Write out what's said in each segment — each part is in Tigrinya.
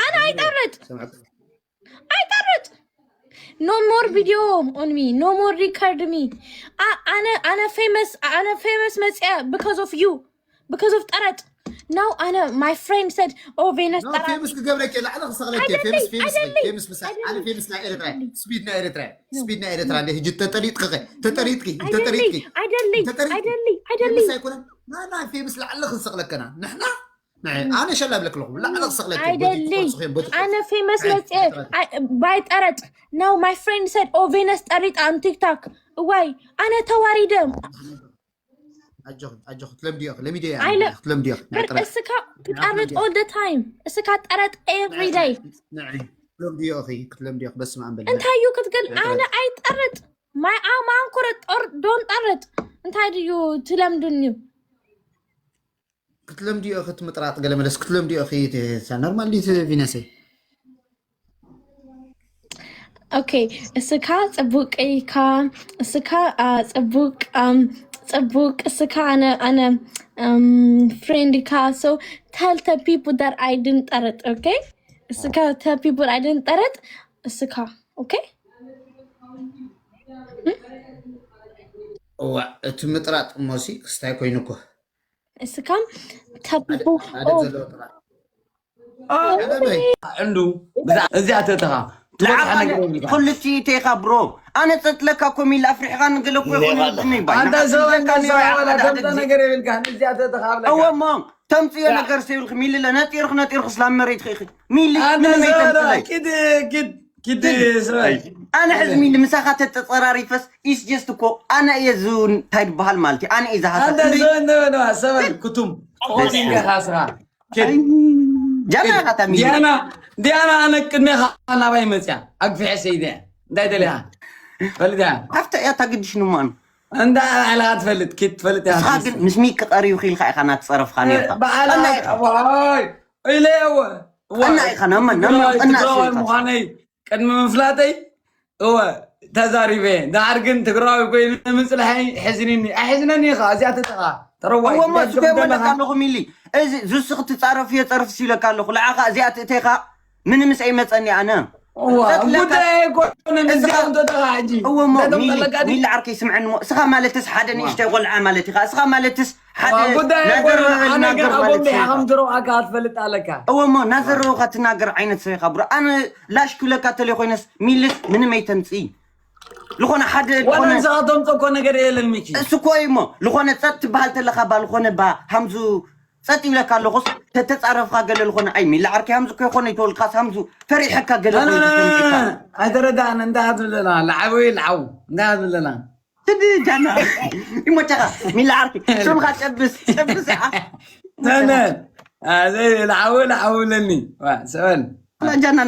ኣነ ኣይጠርጥ ኣይጠርጥ no more video on me no more record me ኣነ ኣነ famous ኣነ famous መጽያ because of you because of ጠረጥ no ኣነ my friend said oh Venus ጠራጢ ፌምስ ክገብረኪ ላዕለ ክሰቕለኪ ፌምስ ፌምስ ፌምስ ምሳይ ኣነ ፌምስ ናይ ኤርትራ ስፒድ ናይ ኤርትራ ስፒድ ናይ ኤርትራ እንደ ህጂ ተጠሪጥኪ ተጠሪጥኪ ተጠሪጥኪ ኣይደሊ ኣይደሊ ኣይደሊ ፌምስ ኣይኮነን ናና ፌምስ ላዕለ ክንሰቕለከና ንሕና ኣነ ሸላ ብለክ ኣለኹ ላዕለ ክሰቕለኪ ኣይደሊ ኣነ ፌመስ መፅአ ባይጠረጥ no my friend said oh Venus ጠሪጣ on TikTok እዋይ ኣነ ተዋሪደ ኣጆኺ ኣጆኺ ክትለምድዮ ለሚድዮ ክትለምድዮ እስካ ትጠርጥ all the time እስካ ጠረጥ every day ክትለምድዮ ክትለምድዮ በስመ ኣብ በል እንታይ እዩ ክትገል ኣነ ኣይጠርጥ my am anchor don't ጠርጥ እንታይ ድዩ ትለምዱኒ ክትለምድዮ ክትምጥራጥ ገለ መለስ ክትለምድዮ ኖርማል ዲት ቪነሰይ ኦኬ እስካ ፅቡቅ ኢካ እስካ ፅቡቅ ፅቡቅ እስካ ኣነ ኣነ friend ኢካ so tell the people that I didn't ጠረጥ okay እስካ tell people I didn't ጠረጥ እስካ okay እዋ እቲ ምጥራጥ እሞሲ ክስታይ ኮይኑ እኮ እስካ tell people ሓደ ዘለዎ ጥራጥ ዕንዱ እዚኣ ተተኻ ክልቲኡ ኢኻ ብሮ ኣነ ፀጥለካ እኮ ሚል ኣፍሪሕኻ ንገለ እኮ ይኾነ ድኒ ባይ ኣንታ ሰበን ከዛ ነገር የብልካ እዚኣ ተተኻ እወ እሞ ተምፅዮ ነገር ሰይብልክ ሚልለ ነጢርክ ነጢርክ ስላብ መሬት ኽኢኺ ሚል ምንም ኣይተምፅለይ ኪድ ኪድ ኪድ ሰበን ኣነ ሕዚ ሚል ምሳኻ ተፀራሪፈስ ኢስ ጀስት እኮ ኣነ እየ ዝ እንታይ ዝበሃል ማለት እዩ ኣነ እየ ዝሃሳ ኣንታ ሰበን ሰበን ኩቱም ኦዲንካ ካስራ ጃና ኢኻ ታሚል ዲያና ዲያና ኣነ ቅድሜኻ ናባይ መፅያ ኣግፊሐ ሰይደ እንታይ ደሊኻ ፈልጥ እያ ኣብታ እያ ታግድሽ ንማኑ እንዳ ባዕልኻ ትፈልጥ ኪድ ትፈልጥ እያ ንስኻ ግን ምስ ሚቂ ቀሪብኺ ኢልካ ኢኻ ናትፀረፍኻ ነርካ ባዕላ ቀና ኢኻ ዋይ ኢለ እወ እወ ቀና ኢኻ ናመን ናመን ቀና ትግራዋይ ምዃነይ ቅድሚ ምፍላጠይ እወ ተዛሪበ እየ። ደሓር ግን ትግራዊ ኮይኑ ምፅንሐይ ሕዝንኒ ኣይሕዝነኒ ኢኻ እዚኣ ትጥኻ ተረዋይ እወ እሞ እሱ ከይወለካ ኣለኹ ሚሊ እዚ ዝስኽ ትፃረፍ እየ ፀርፍ ሲለካ ኣለኹ ለዓኻ እዚኣ ትእቴኻ ምንምስ ኣይመፀኒ ኣነ እዋ ጉዳይ ኣይኮነን እዚኣ እንተጠኻ ሕጂ እወ እሞ ሚሊ ሚሊ ዓርከይ ስምዐኒ እሞ እስኻ ማለትስ ሓደ ንእሽተይ ቆልዓ ማለት ኢኻ እስኻ ማለትስ ሓደ ጉዳይ ኣይኮነን ኣነ ግን ኣጎንዲሓ ከም ዝረውኣካ ትፈልጥ ኣለካ እወ እሞ እናዘረውካ ትናገር ዓይነት ሰብ ኢኻ ብሮ ኣነ ላሽ ክብለካ ተለይ ኮይነስ ሚልስ ምንም ኣይተምፅኢ ዝኾነ ሓደ ዝኾነ ዋላ ንስኻ ተምፀ እኮ ነገር የለን ሚኪ እሱ እኮ እዩ እሞ ዝኾነ ፀጥ ትበሃል ተለካ ባ ዝኾነ ባ ሃምዙ ፀጥ ይብለካ ኣለኹስ ተተፃረፍካ ገለ ዝኾነ ኣይ ሚላ ዓርኪ ሃምዙ እኮ ይኾነ ይተወልካስ ሃምዙ ፈሪሐካ ገለ ኮይኑ ተሰሚዑካ ኣይተረዳእን እንታይ ትብለና ለዓበ ለዓው እንታይ ትብለና ትድጃና ይሞቻኻ ሚላ ዓርኪ ስምካ ጨብስ ጨብስ ነነ ለዓበ ለዓው ብለኒ ሰበን ጃና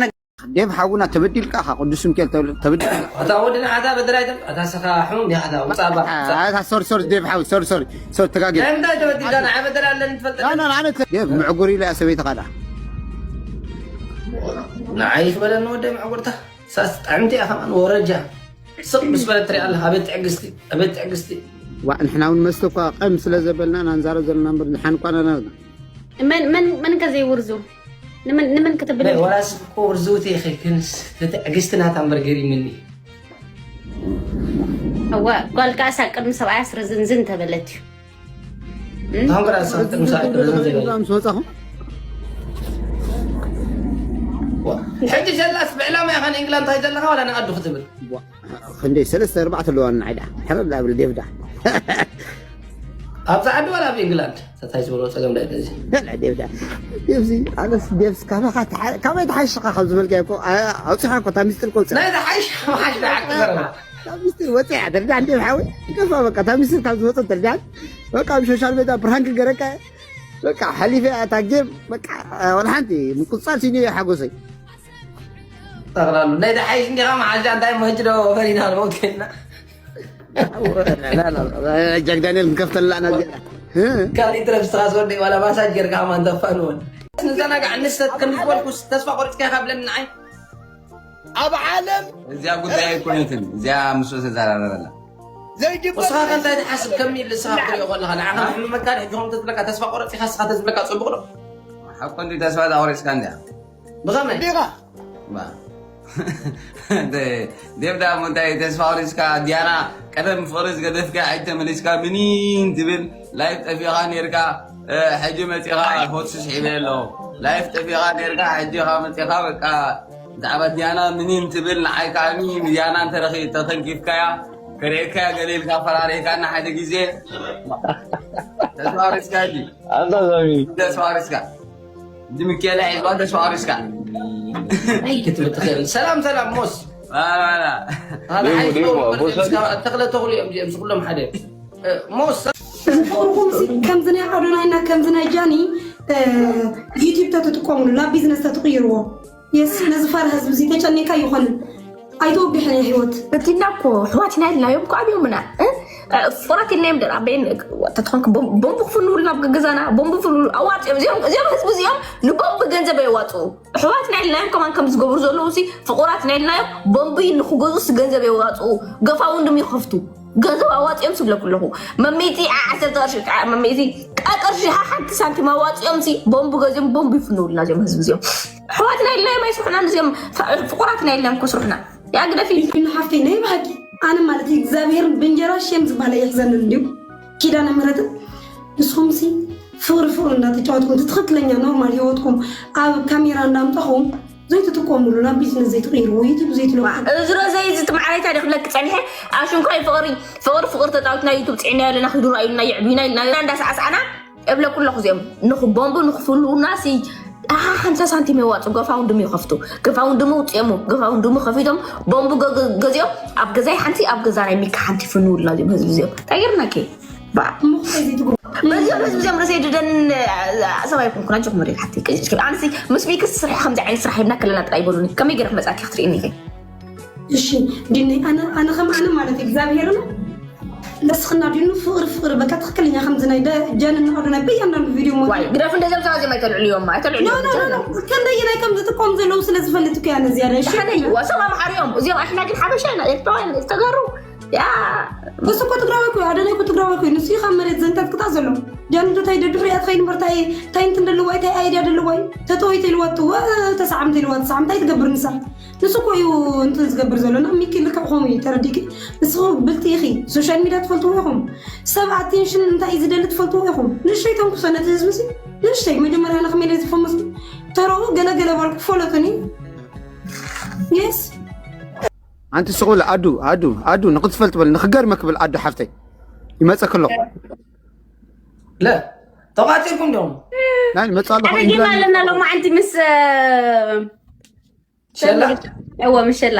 ዴቭ ሓውና ተበዲልካ ኢኻ ቅዱስ ሚካኤል ተበዲልካ እታ ወዲ ንዓታ በደል ኣይተም እታ ስኻ ሕሙም ዲኻ እታ ውጻእ እባ ኣታ ሶሪ ሶሪ ዴቭ ሓው ሶሪ ሶሪ ሶሪ ተጋጊ እንታይ ተበዲልካ ንዓ በደል ኣለኒ ትፈልጥ ና ና ና ዴቭ ምዕጉር ኢላ ሰበይትኻ ዳ ንዓይ ክበለኒ ወደ ምዕጉርታ ሳስ ጥዕምቲ እያ ከማን ወረጃ ስቕ ምስ በለት ትሪኣ ኣለኻ ኣቤት ትዕግስቲ ኣቤት ትዕግስቲ ዋ ንሕና እውን መስተ እኳ ቀም ስለ ዘበልና ናንዛረብ ዘለና እምበር ንሓን እኳ ናናዝና መን መን መን ከዘይውርዙ ንመን ንመን ክትብል ወላስ እኮ ውርዝውቲ ኢኺ ክንስ ትዕግስቲ ናታ እምበር ገሪምኒ እወ ጓል ከኣሳ ቅድሚ ሰብኣያ ስርዝንዝን ተበለት እዩ ታንገራ ሳንጥም ሳይ ምስ ወፃኹም ሕጂ ዘላስ ብዕላማ ኢኻ ንእንግላንድ እንታይ ዘለኻ ዋላ ንኣዱ ክትብል ክንደይ ሰለስተ ኣርባዕተ ኣለዋ ንዓይዳ ሕረዳ ብል ዴቭዳ ኣብዛ ዓዲ ዋላ ኣብ ኢንግላንድ ተታይ ዝበሎ ፀገም ዳይ ደዚ ዴቭዳ ዴቭዚ ኣነስ ዴቭስ ካባኻ ካባይ ተሓሽኻ ካብ ዝበልካ እኮ ኣውፅኻ እኮ እታ ሚስጥር እኮ ውፅእ ናይ ተሓሽ ሓሽ ዳዓቅ ገረባ ካብ ሚስጥር ወፅእ እያ ተርዳን ዴቭ ሓወይ ይጠፋ በቃ እታ ሚስጥር ካብ ዝወፅእ ተርዳን በቃ ኣብ ሶሻል ሜዳ ብራንክ ገረካ በቃ ሓሊፈ እያ እታ ጌም በቃ ወላ ሓንቲ ምቁፃር ሲኒ እየ ሓጎሰይ ጠቕላሉ ናይ ተሓሽ እንዲኻ መሓሻ እንታይ መህጅ ዶ ፈሪና ንመውት ከና ጃክ ዳንኤል ክንከፍተላ ኢና ካልእ ትረፍ ስኻ ዝወደ ዋላ ማሳጅ ጌርካ ከማን ተፋንወን ንዘናጋዕ ንሰት ከም ዝበልኩስ ተስፋ ቆሪፅካ ኢኻ ብለኒ ንዓይ ኣብ ዓለም እዚኣ ጉዳይ ኣይኮነትን እዚኣ ምስ ተዘራረበላ ዘይጅበ ንስኻ ከ እንታይ ትሓስብ ከሚል ንስኻ ክትሪኦ ከለኻ ንዓኻ ሕምመካ ሕጂ ከም ተዝብለካ ተስፋ ቆረፂኻ ንስኻ ተዝብለካ ፅቡቕ ዶ ሓቆ እንዲ ተስፋ ዛቆሪፅካ እንዲያ ብኸመይ? ዲኻ? ዴቭ ደኣ እሞ እንታይ ተስፋ ቆሪፅካ? ዲያና ቀደም ፍቕሪ ዝገደፍካ ሕጂ ተመሊስካ ምኒን ትብል። ላይፍ ጠፊኻ ነርካ፣ ሕጂ መፂኻ ሆት ስስሒበ ኣለኹ። ላይፍ ጠፊኻ ነርካ፣ ሕጂ ኻ መፂኻ በቃ ብዛዕባ ዲያና ምኒን ትብል። ንዓይ ከዓኒ ዲያና እንተረኺ ተተንኪፍካያ ከርእየካያ ገለ ኢልካ ፈራሪሕካና ሓደ ግዜ። ተስፋ ቆሪፅካ ሕጂ ኣዛዛሚ ተስፋ ቆሪፅካ። ድምኬላ ሒዝዋ ተስፋ ቆሪፅካ። ኣይ ክትብል ትኽእል። ሰላም ሰላም ሞስ። ዋላ ዋላ። ሓደ ዲሞ፣ ሓይሽ ዲሞ፣ ሞስ ቦስ። ተኽለ ተኽሉ እዮም እዚኦም ኩሎም ሓደ። እ፣ ሞስ። ንፍቕርኹም ሲ ከምዚ ናይ ኣዶናይና ከምዚ ናይ ጃኒ እ፣ ዩቲዩብ ተትጥቀሙሉ ናብ ቢዝነስ ተትቕይርዎ። የስ ነዚ ፋራ ህዝቢ እዚ ተጨኒካ ይኾንን ኣይተወግሕን እየ ህይወት። እቲና እኮ ኣሕዋትና ኢልናዮም እኮ ኣብዮምና እ? ፍቁራት ኢልናዮም ደራ በይን ተትኾንክ ቦም- ቦምብ ክፍንውልና ኣብ ገዛና ቦምብ ፍንውሉ ኣዋፅኦም እዚኦም እዚኦም ህዝቢ እዚኦም ንቦምብ ገንዘብ የዋፅኡ። ኣሕዋትና ኢልናዮም ከማን ከም ዝገብሩ ዘለዉ ሲ ፍቁራትና ኢልናዮም ቦምብ ንክገዙ ሲ ገንዘብ የዋፅኡ። ገፋ እውን ድም ይኸፍቱ ገንዘብ ኣዋፅኦም ስብለኩ ኣለኹ። መመይቲ ዓ- ዓሰርተ ቅርሺ ከዓ መመይቲ ቃ ቅርሺ ሓ ሓንቲ ሳንቲም ኣዋፅኦም ሲ ቦምብ ገዚኦም ቦምብ ይፍንውልና እዚኦም ህዝቢ እዚኦም። ኣሕዋትና ኢልናዮም ኣይስርሑና እዚኦም ፍቁራትና ኢልናዮም ከስርሑና። ያ ግደፊ። ግን ሓፍተይ ናይ ብሓቂ ኣነ ማለት እግዚኣብሄርን ብእንጀራ ሸም ዝበሃለ የሕዘንን እንድዩ። ኪዳነ ምሕረትን ንስኹም ሲ ፍቕሪ ፍቕሪ እንዳተጫወትኩም እቲ ትኽክለኛ ኖርማል ህይወትኩም ኣብ ካሜራ እንዳምጣኹም ዘይትጥቀሙሉ ናብ ቢዝነስ ዘይትቕይርዎ ዩቲብ ዘይትለቁ እዚ ዶ ዘይ እዚ ትማዓለይታ ደ ክብለክ ፀኒሐ ኣሽንኳይ ፍቕሪ ፍቕሪ ፍቕሪ ተፃወትና ዩቱብ ፅዒና ያለና ክዱ ራእዩና የዕቢና ኢልና እንዳሰዓስዓና እብለኩ ኣለኹ እዚኦም ንክቦምቡ ንክፍልውና ሲ ኣሓ ሓምሳ ሳንቲም የዋፁ ገፋውን ድም ይኸፍቱ ገፋውን ድም ውፅኦሙ ገፋውን ድም ከፊቶም ቦምቡ ገ- ገ- ገዚኦም ኣብ ገዛይ ሓንቲ ኣብ ገዛ ናይ ሚካ ሓንቲ ፍንውልና እዚኦም ህዝቢ እዚኦም እንታይ ገርናኬ ባ እሞ ከዚ ትግሩ በዚኦም ህዝቢ እዚኦም ርእሰይ ድደን ሰብኣይ ኩንኩን ኣጆኹም ወደ ሓቲ ኣንሲ ምስ ሚክስ ስራሕ ከምዚ ዓይነት ስራሕ ሂብና ከለና ጥራይ ይበሉኒ ከመይ ገይረ ክመፃኪ ክትርእኒ ኢኸ እሺ ዲነይ ኣነ ኣነ ከም ኣነ ማለት እግዚኣብሄር ነው ለስኽና ዲኑ ፍቕሪ ፍቕሪ በቃ ትኽክለኛ ከምዚ ናይ ደ- ጃንን ንቐዱ ናይ በያንዳንዱ ቪዲዮ ሞ ዋይ ግደፍ እንደዚኦም ሰባት እዚኦም ኣይተልዕልዮም ኣይተልዕልዮም ከንደይ ናይ ከም ዝጥቀሙ ዘለዉ ስለ ዝፈልጥ እኮ ያነ ዝያዳ እሺ ዋ ሰብ ኣምሓርዮም እዚኦም ኣሕና ግን ሓበሻ ኢና ኤርትራውያን ተጋሩ ያ እሱ እኮ ትግራዊ እኮ ኣደላይ እኮ ትግራዊ እኮ ንሱ ካብ መሬት ዘንጠጥቅጣ ዘሎ ጃን እንታይ ደድሕሪያ ትኸይድ እምበር ታይ እንታይ እንትን ደለዋ እንታይ ኣይድያ ደለዋ ተተወይተ ኢልዋ ትወ ተሳዕምተ ኢልዋ ተሳዕምታ ይትገብር ንሳ ንሱ እኮ እዩ እንትን ዝገብር ዘሎ እና ሚኪ ልክዕ ከምኡ እዩ ተረዲእኪ ንስኹ ብልቲ ኢኺ ሶሻል ሚድያ ትፈልጥዎ ኢኹም ሰብ ኣቴንሽን እንታይ እዩ ዝደሊ ትፈልጥዎ ኢኹም ንእሽተይ ተንኩሶ ነቲ ህዝቢ ሲ ንእሽተይ መጀመርያ ንኸመይ ኢለ ዝፈምስ ተረኡ ገለገለ ባልኩ ፈለጡኒ የስ ኣንቲ ስቑል ኣዱ ኣዱ ኣዱ ንክትፈልጥ በል ንክገርመ ክብል ኣዱ ሓፍተይ ይመፀ ከሎ ለ ተቋፂርኩም ዶም ናይ መፃ ኣለኹ ኣበይ ጌም ኣለና ሎማዓንቲ ምስ ሸላ እወ ምሸላ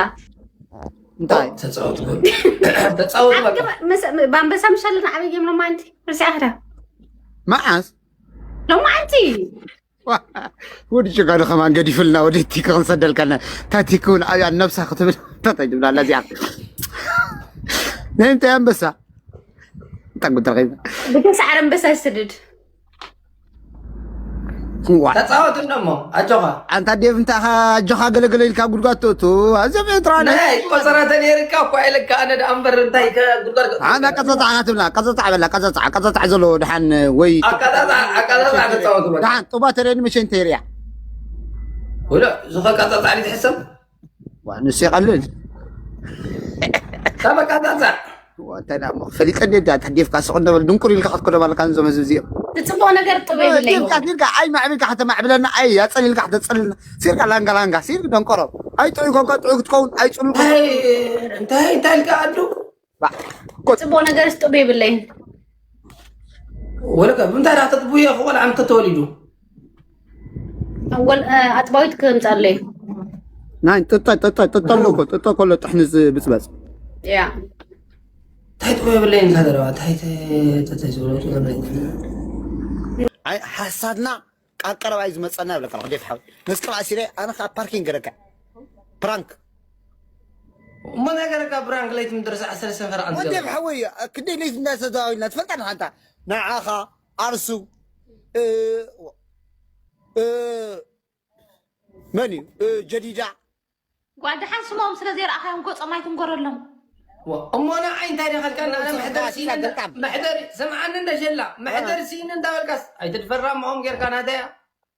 እንታይ ተፃወቱ ተፃወቱ በቃ ብኣንበሳ ምሸልና ዓበይ ጌም ሎማዓንቲ ርሲኣ ክዳ መዓስ ሎማዓንቲ ወዲ ጭጋዱ ከማን ገዲፍልና ወደ ቲክ ክንሰደልከና ታቲክ እውን ኣብያ ነብሳ ክትብል እንታይ ትብላላ እዚኣ ናይ እንታይ ኣንበሳ እንታይ ጉዳይ ረኺብና ብተሳዕረ ኣንበሳ ዝስድድ ዋ ተፃወቱ እንደሞ ኣጆኻ ኣንታ ዴቭ እንታይ ኻ ኣጆኻ ገለገለ ኢልካ ጉድጓድ ትእቱ ኣዞም ኤርትራውያን ናይ ቆፀራ ተነይርካ እኳ ኢለካ ኣነ ደኣ እምበር እንታይ ከ ጉድጓድ ኣና ቀፀፃዕ ትብላ ቀፀፃዕ በላ ቀፀፃዕ ቀፀፃዕ ዘለዎ ድሓን ወይ ኣቀጣጣ ኣቀጣጣ ተፃወቱ በቃ ድሓን ጥባ ተደኒ መሸ እንተ ሪያ ወላ ዝኸ ቀጣጣ ሊ ትሕሰብ ንሱ ይቐልል ካብ ኣቀጣጣ እንታይ ደኣ እሞ ፈሊጠ እንዴ ዳ ተዴፍካ ስቕ እንደበል ድንቁር ኢልካ ክትኮደባልካ ንዞም ህዝቢ እዚኦም ትፅቡቕ ነገር ጥበ ይብለይ ዲልካ ዲልካ ኣይ ማዕቢልካ ከተማዕብለና ኣይ ኣፀሊልካ ከተፀልልና ሲርካ ላንጋ ላንጋ ሲር ደንቆሮ ኣይ ጥዑይ ኮንካ ጥዑይ ክትከውን ኣይ ፅሉል እንታይ እንታይ እንታይ ኢልካ ኣዱ ፅቡቅ ነገር ስጥብ የብለይን ወለከ ብምንታይ ዳ ተጥቡየ ክቆልዓ ምተ ተወሊዱ ኣወል ኣጥባዊት ክምፃለይ ናይ ጥጠ ጥጠ ጥጠ ኣሎ እኮ ጥጠ ከሎ ጥሕኒ ዝብፅበፅ ያ እንታይ ጥቡ የብለይን ካደረባ እንታይ ተተዝብሎ ኣይ ሓሳድና ቃብ ቀረባ እዩ ዝመፀና ይብለካ ኣለኹ ዴፍ ሓው ነዚ ቅብኣ ሲለ ኣነ ከዓ ፓርኪንግ ገረካ ፕራንክ እሞ ናይ ገረካ ብራንክ ለይቲ ምድርሲ ዓሰርተ ሰፈር ኣንት ወዴፍ ሓወይ ክንደይ ለይቲ እንዳተዘዋዊልና ትፈልጣ ንኻ እንታ ንዓኻ ኣርሱ እ፣ እ፣ መን እዩ እ፣ ጀዲዳ ጓል ደሓን ስሞም ስለ ዘይረኣኻዮም ጎጾም ኣይትንጎረሎም እሞ ንዓይ እንታይ ደኸልካ ንኣነ መሕደር ሲኒ መሕደር ስምዓኒ እንደሸላ መሕደር ሲኒ እንዳበልካስ ኣይትድፈራ እምኦም ጌርካ ናተያ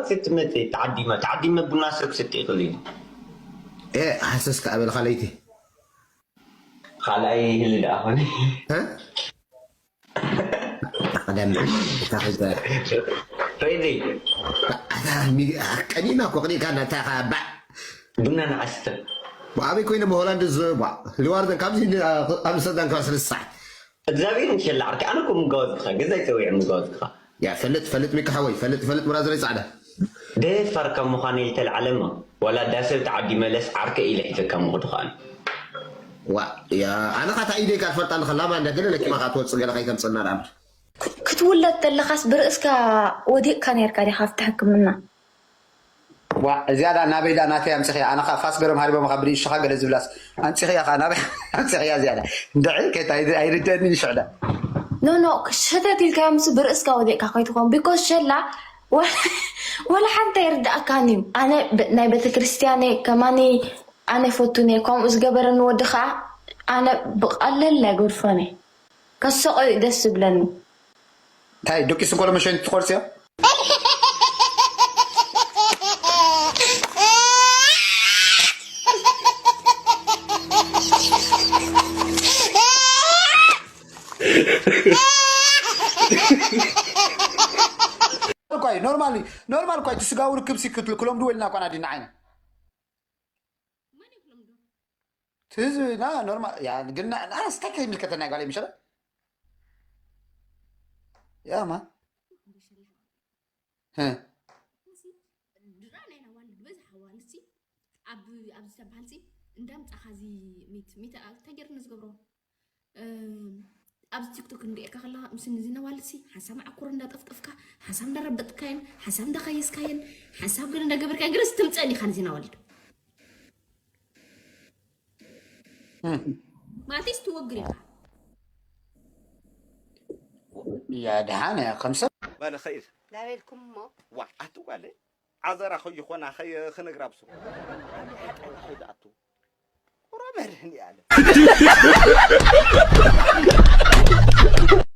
መርዓወት ትመጽእ ተዓዲመ፣ ተዓዲመ ቡና ሰብ ክሰቲ ይኽእል እዩ። ኤ ሃሰስ ከኣ በልኻ ለይቲ ካልኣይ ይህሊ ደኣ ኾነ። እ? ቀደም እታ ኸ- ሬዲ ቀዲማ እኮ ቅዲካ እናታ ኸ ባዕ ቡና ንዓስተ ኣበይ ኮይነ ብሆላንድ ዝዋ ልዋርደን ካብዚ ኣምስተርዳም ካብ ስልሳሕ እግዚኣብሔር ንሸላ ዓርኪ ኣነ እኮ ምጋወዝካ ገዛይ ፀዊዐ ምጋወዝካ ያ ፈልጥ ፈልጥ ሚካ ሓወይ ፈልጥ ፈልጥ ብራዘረይ ፃዕዳ ደፋር ካብ ምዃነ ይተልዓለማ ዋላ ዳሰብ ተዓዲ መለስ ዓርከ ኢለ ሒዘካ ምኹዱ ከኣነ ዋ ያ ኣነ ኻታ ኢደይ ካልፈልጣ ኣለኻ ላማ እንዳ ገለ ለኪማ ኻ ትወፅእ ገለ ኸይተምፅና ደኣ ክትውለድ ተለኻስ ብርእስካ ወዲቕካ ነርካ ዲኻ ኣብቲ ሕክምና ዋ እዚኣ ዳ ናበይ ዳ ናተይ ኣምፅኽያ ኣነኻ ፋስ ገረም ሃሪቦም ካብ ብንእሽኻ ገለ ዝብላስ ኣምፅኽያ ኸዓ ናበይ ኣምፅኽያ እዚኣ ዳ እንድዒ ከታ ኣይርደአኒ ንሽዕዳ ኖ ኖ ሸተት ኢልካ ምስ ብርእስካ ወዲቕካ ከይትኾን ቢኮዝ ሸላ ወላ ሓንቲ ኣይርድኣካን እዩ ኣነ ናይ ቤተክርስትያነ ከማኒ ኣነ ፈቱን እየ ከምኡ ዝገበረኒ ወዲ ከዓ ኣነ ብቐለል ኣይገድፎን እየ ከሰቆ እዩ ደስ ዝብለኒ እንታይ ዱቂስ እንኮሎ መሸኒ ትቆርፅዮ ኳይ ኖርማል ኖርማል ኳይ እቲ ስጋዊ ርክብ ሲ ክልክሎም ድወልና ኳና ዲና ዓይነ ትዝ ና ኖርማል ያ ግን ኣነስ እንታይ ከይምልከተና ጓል ምሸለ ያማ ድራ ናይ ናዋልድ በዛ ሓዋልሲ ኣብ ኣብዚ ተባሃልሲ እንዳምጻኻ እዚ ሚት ሚት ተገርኒ ዝገብሮ ኣብዚ ቲክቶክ እንሪኤካ ከለካ ምስ ንዚ ነዋልሲ ሓሳብ መዓኮር እንዳጠፍጠፍካ ሓሳብ እንዳረበጥካየን ሓሳብ እንዳኸየስካየን ሓሳብ ግን እንዳገበርካየን ግርስ ትምፀን ኢካ ንዚ ነዋልድ ማቲስ ትወግር ኢካ يا دهانة خمسة ባለ ኸይድ ላበልኩም እሞ ዋ ኣቲ ጓለ ዓዘራ ከይኾና ኸይ ክነግራ ብሱ ኣሚ ሓጣን ኸይድ ኣቱ ቁራ መድህን ያለ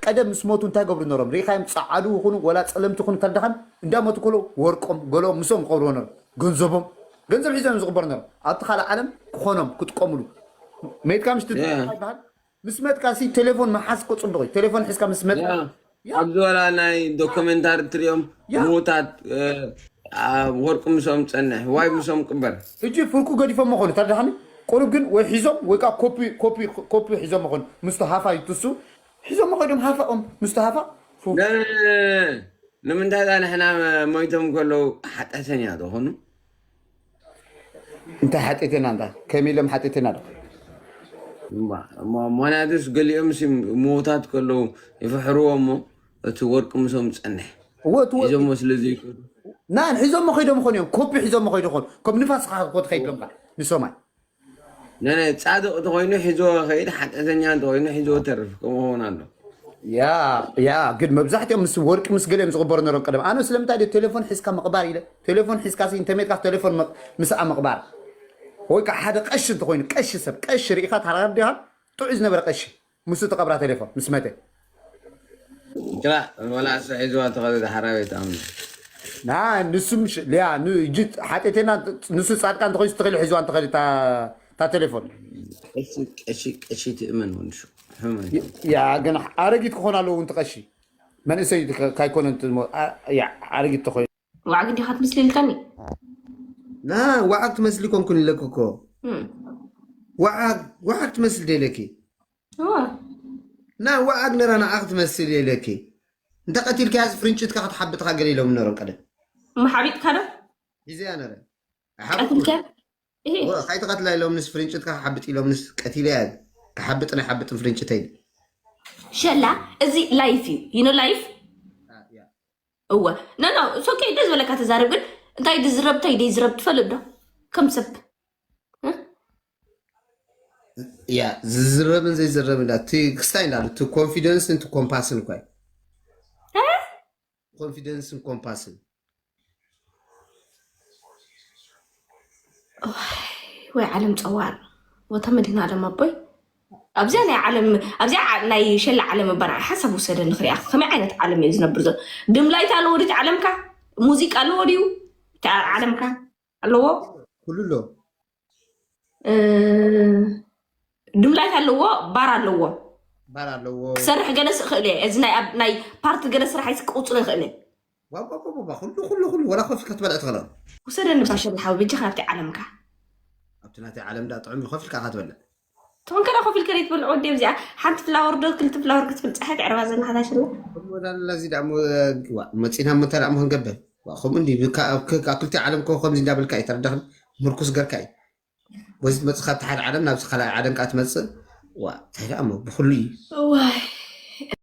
ቀደም ምስ ሞቱ እንታይ ገብሩ ነሮም ሪኻዮም ፀዓዱ ይኹኑ ወላ ፀለምቲ ይኹኑ ተደኻን እንዳሞቱ ከሎ ወርቆም ገሎ ምሶም ክቐብርዎ ነሮም ገንዘቦም ገንዘብ ሒዞም ዝቕበሩ ነሮም ኣብቲ ካልእ ዓለም ክኾኖም ክጥቀምሉ መይትካ ምሽቲ ይበሃል ምስ መጥቃሲ ቴሌፎን መሓዝ እኮ ፅቡቅ እዩ ቴሌፎን ሒዝካ ምስ መጥቃ ኣብዚ ወላ ናይ ዶክመንታሪ ትሪኦም ምዉታት ወርቂ ምሶም ፀንሕ ዋይ ምሶም ቅበር እጂ ፍርቁ ገዲፎም መኾኑ ተረዳሓኒ ቁሩብ ግን ወይ ሒዞም ወይ ከዓ ኮፒ ኮፒ ኮፒ ሒዞም መኾኑ ምስቲ ሃፋ ይትሱ ሒዞም መኸዶም ሃፋኦም ምስቲ ሃፋ ንምንታይ ዳ ንሕና ሞይቶም ከለዉ ሓጢኣተኛ ዝኾኑ እንታይ ሓጢእትና እንዳ ከመይ ኢሎም ሓጢእትና ዶ ምክንያቱስ ገሊኦም ሲ ምዉታት ከለዉ ይፍሕርዎ እሞ እቲ ወርቂ ምሶም ዝፀንሕ እወ እቲ ወርቂ ሒዞሞ ስለ ዘይከዱ ናን ሒዞሞ ከይዶም ኾን እዮም ኮፒ ሒዞሞ ከይዶ ኾን ከም ንፋስ ካ ኮ ትኸይድ ዶምካ ንሶማይ ነነ ጻድቕ ተኾይኑ ሒዞ ኸይድ ሓጢኣተኛ እንተኾይኑ ሒዞ ተርፍ ከምኡ ኸውን ኣሎ ያ ያ ግን መብዛሕትኦም ምስ ወርቂ ምስ ገሊኦም ዝቕበሩ ነሮም ቀደም ኣነ ስለምንታይ ደ ቴሌፎን ሒዝካ ምቕባር ኢለ ቴሌፎን ሒዝካ ሲ እንተሜትካ ቴሌፎን ምስኣ ምቕባር ወይ ከዓ ሓደ ቀሺ እንተኾይኑ ቀሺ ሰብ ቀሺ ርኢኻ ተረዲኻ ጥዑይ ዝነበረ ቀሺ ምስኡ ተቐብራ ቴሌፎን ምስ መተ ጭራ ወላ እሱ ሒዝዋ ተኸደ ሓራቤት ኣምነ ና ንሱ ምሽ ሊያ ንእጅ ሓጢቴና ንሱ ጻድቃን ተኸይሱ ተኸይሉ ሒዝዋ እንተኸደ እታ ቴሌፎን ቀሺ ቀሺ ትእመን ወንሹ ያ ግን ኣረጊት ክኾን ኣለዎ እውን ትቐሺ መንእሰይ ካይኮነ ኣረጊት ተኾይኑ ዋዕግ እንዲኻ ትምስሊ ኢልካኒ። ና ዋዓግ ትመስሊ ኮንኩን ኢለኪ እኮ። እም። ዋዓግ ዋዓግ ትመስሊ ደለኪ። እዋ። ና ዋዓግ ነራ ንዓኽ ትመስል ኢለኪ። እንተ ቀቲልካያ ፍርንጭትካ ክትሓብጥካ ገለ ኢሎም ነሮም ቀደም። እሞ ሓቢጥካ ዶ? ሒዘያ ነረ። ቀትልከ? ይሄ ካይተቐትላ ኢሎምንስ ፍርንጭትካ ክሓብጥ ኢሎምንስ ቀቲለያ። ክሓብጥን ኣይሓብጥን ፍርንጭተይ። ሸላ፣ እዚ ላይፍ እዩ። You know life? እወ። No, no, it's okay። ደስ በለካ ተዛረብ፣ ግን እንታይ ድዝረብ እንታይ ደይዝረብ ትፈልጥ ዶ? ከም ሰብ። እ? ያ ዝዝረብን ዘይዝረብን እንዳ እቲ ክስታይ እንዳሉ እቲ ኮንፊደንስን እቲ ኮምፓስን እኳ እዩ። እ? ኮንፊደንስን ኮምፓስን ወይ ዓለም ጸዋር፣ ወታ መድህን ዓለም ኣቦይ። ኣብዚኣ ናይ ዓለም፣ ኣብዚኣ ዓ- ናይ ሸላ ዓለም እባ ንዓይ ሓሳብ ውሰደ ንክሪኣ ከመይ ዓይነት ዓለም እዩ ዝነብር ዘሎ። ድምላይት ኣለዎ ድቲ ዓለምካ? ሙዚቃ ኣለዎ ድዩ? እቲ ዓ- ዓለምካ ኣለዎ? ኩሉ ኣሎ። እ፣ ድምላይት ኣለዎ፣ ባር ኣለዎ። ባር ኣለዎ። ክሰርሕ ገለ ስእኽእል እየ። እዚ ናይ ኣብ- ናይ ፓርቲ ገለ ስራሕ ኣይስቅውፅሎ ይኽእል እየ። ዋባባባ ኩሉ ኩሉ ኩሉ ወላ ኮፊ ክትበልዕ ትኽእል። ውሰደኒ ባሸላ ሓዊ በጃኻ ናብቲ ዓለምካ። ኣብቲ ናተይ ዓለም ዳ ጥዑም እዩ ኮፍ ኢልካ ኢኻ ትበልዕ። ትኾን ከዳ ኮፍ ኢልካ ዘይትበልዕ ወዲ ኣብዚኣ ሓንቲ ፍላወር ዶ ክልተ ፍላወር ክትብል ፀሓይ ትዕርባ ዘለኻ ዳሸላ። ከምኡ ወዳላ እዚ ዳ እሞ ዋ መፂና እሞ እንታይ ደኣ እሞ ክንገብር። ዋ ከምኡ እንዲ ብካ- ኣብ ክ- ኣብ ክልቲኡ ዓለም ከ ከምዚ እንዳበልካ እዩ ተረዳኽን ምርኩስ ገርካ እዩ። በዚ ትመፅእ ካብቲ ሓደ ዓለም ናብዚ ካልኣይ ዓለም ከዓ ትመፅእ። ዋ እንታይ ደኣ እሞ ብኩሉ እዩ። ዋይ